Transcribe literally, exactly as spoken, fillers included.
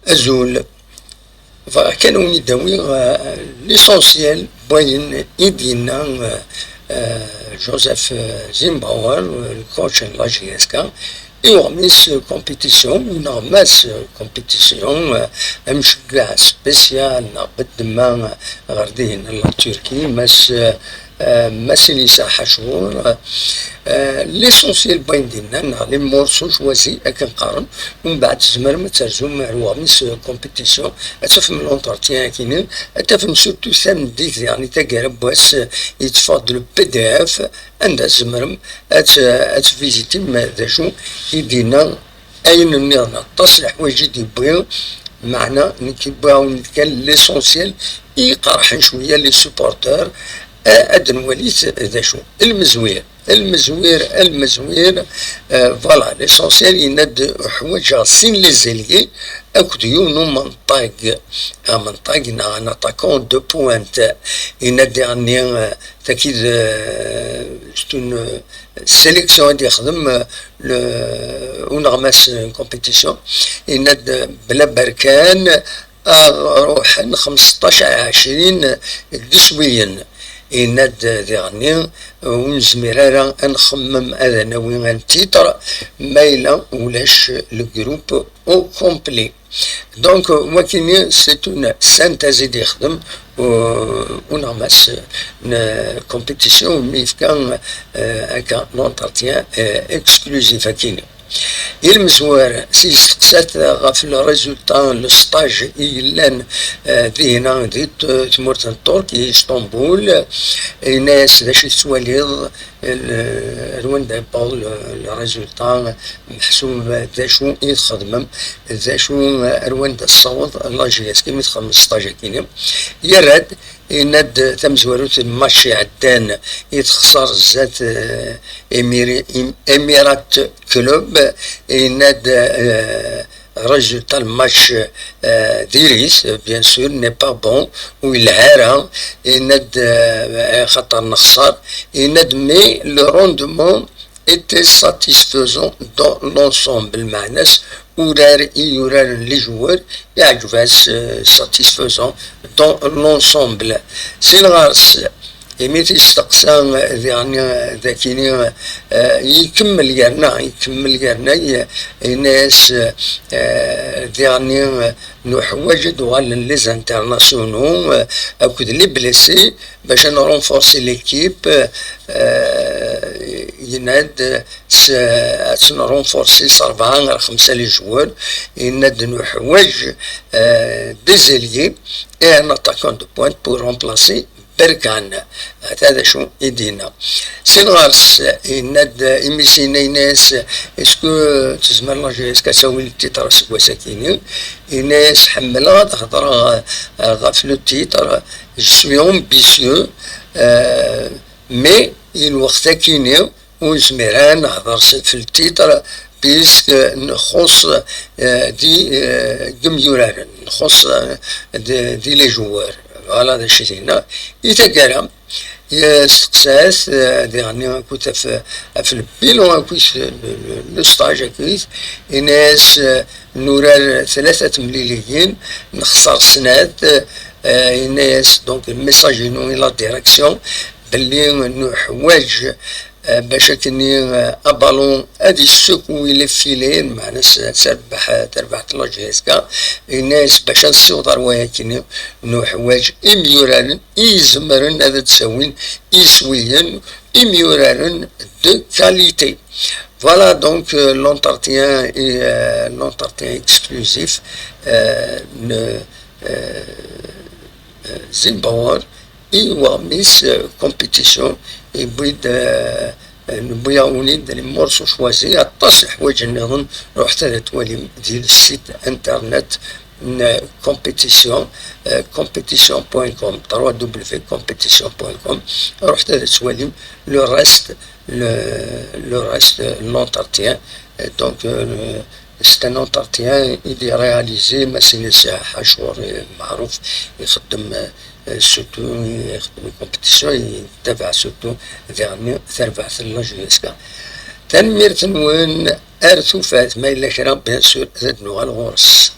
Azul. Bɣiɣ kan ad wen-id-awiɣ, euh, l'essentiel n wayen i d-yenna, euh, euh, Joseph, euh, Zimbauer, euh, le coach n la J S K, i uɣmis, euh, compétition, neɣ mass, euh, compétition, euh, amceggeɛ spécial neɣ beddemma, euh, ɣer dihin la Turquie, mass, euh, euh, mass Inisa Ḥacur, euh, euh, l'essentiel n wayen d-yenna, neɣ les morceaux choisis akken qqaren, umbeɛd tzemrem ad terzum ar uɣmis, euh, compétition, ad tafem l'entretien akini, ad tafem surtout tameddit, yeɛni taggara n wass, euh, yetteffeɣ-d le P D F, anda tzemrem ad t-, ad tvizitim d acu i d-yenna. Ayen nniḍen aṭas leḥwayeǧ i d-yewwi, meɛna nekk wwiɣ-awen-d kan l'essentiel i iqerḥen cwiya les supporters, a-, ad nwali d acu. Lmezwir, lmezwir, lmezwir, euh, voilà, l'essentiel yenna-d uḥwaǧeɣ sin les ailiers akked yiwen umenṭag, amenṭag neɣ un attaquant de pointe, yenna-d diɣenni, euh, Taki d, euh, c'est une sélection i d-yexdem, euh, le, uneɣmas n compétition. Yenna-d bla berkan, ad ruḥen xmesṭac ɛecrin deg iswiyen. Yenna-d diɣenni, ur nezmir ara ad nxemmem ad nawi un titre ma yella ulac le groupe au complet. Donc, euh, wakini, c'est une synthèse i d-yexdem, euh, uneɣmas n compétition, mi yefka, euh, akka l'entretien, euh, exclusif akini. Ilmezwar, s yesteqsat ɣef le résultat, le stage i yellan, euh, dihina di t-, tmurt n Ṭṭurk, i Istanbul, yenna-yas d acu i tettwaliḍ, l-, ar wanda yewweḍ le, le résultat, meḥsub d acu i txedmem, d acu, ar wanda tessaweḍ la J S K mi txedmem stage-agi-nni. Yerra-d, yenna-d tamezwarut n match iɛeddan i texṣer zdat, eh, Emiri-, Em-, Emirat Club, yenna-d, eh, résultat le match, euh, diri-t, bien sûr, n'est pas bon, ur yelha ara, yenna-d, euh, xaṭer nexṣer, yenna-d, mais le rendement était satisfaisant dans l'ensemble, meɛna-s urar i yuraren les joueurs, iɛǧeb-as, euh, satisfaisant dans l'ensemble. Sin ɣer-s, imi t-yesteqsa, eh, diɣenni, eh, dakini, eh, ikemmel yerna, ikemmel yerna, eh, yenna-yas, eh, diɣenni, eh, nuḥwaǧ ad uɣalen les internationaux, eh, akked les blessés bac ad nrenforcer l'équipe, eh, yenna-d s-, ad tt-nrenforcer s rebɛa ɣer xemsa les joueurs, yenna-d nuḥwaǧ, eh, des ailiers et un attaquant de pointe pour remplacer Berkan, ata d acu i d-yenna. Sin ɣer-s, yenna-d imi s-, yenna-yas, est-ce que tezmer la J S K ad tawi le titre aseggas-agi-nni? Yenna-yas, ḥemmleɣ ad hedreɣ, eh, ɣef le titre, je suis ambitieux, eh, mais i lweqt-agi-nni ur nezmir ara ad nehder s-, f le titre, puisque nxuṣṣ, eh, di, eh, deg yimyuraren, nxuṣṣ, eh, di, di les joueurs. Voilà d acu i d-yenna. I taggara, yesteqsa-t, eh, diɣenni akkit ɣef, ɣef le bilan akkit, le, le, le stage akkit, yenna-yas, eh, nurar tlata temliliyin, nexṣer snat, eh, yenna-yas, donc, le message-inu i la direction, belli nuḥwaǧ, eh, bac akken, eh, abalun ad yessukuy les filets, meɛna s-, ad terbeḥ, terbeḥ la J S K, yenna-yas bac ad nessiweḍ ar wayagi-nni, nuḥwaǧ imyuraren i izemren ad d-sawin iswiyen, imyuraren de qualité. Voilà donc, euh, l'entretien et, euh, l'entretien exclusif, euh, ne, euh, Zimbabwe, i waɣmis, eh, compétition, yewwi-d, eh, newwi-awen-id les morceaux choisis, aṭas n leḥwayeǧ nniḍen, ruḥet ad twalim di le site internet n compétition, eh, compétition point com, trois W compétition point com, ruḥet ad twalim le reste, le, le reste, l'entretien. Eh, donc, eh, c'est un entretien i d-réalisé Masinisa Ḥacur, eh, meɛruf, ixeddem, eh, surtout, ixeddem compétition, yettabaɛ surtout diɣenni tarbaɛt n la J S K. Tanemmirt-nwen, ar tufat, ma yella kra, bien sûr, ad d-nuɣal ɣur-s.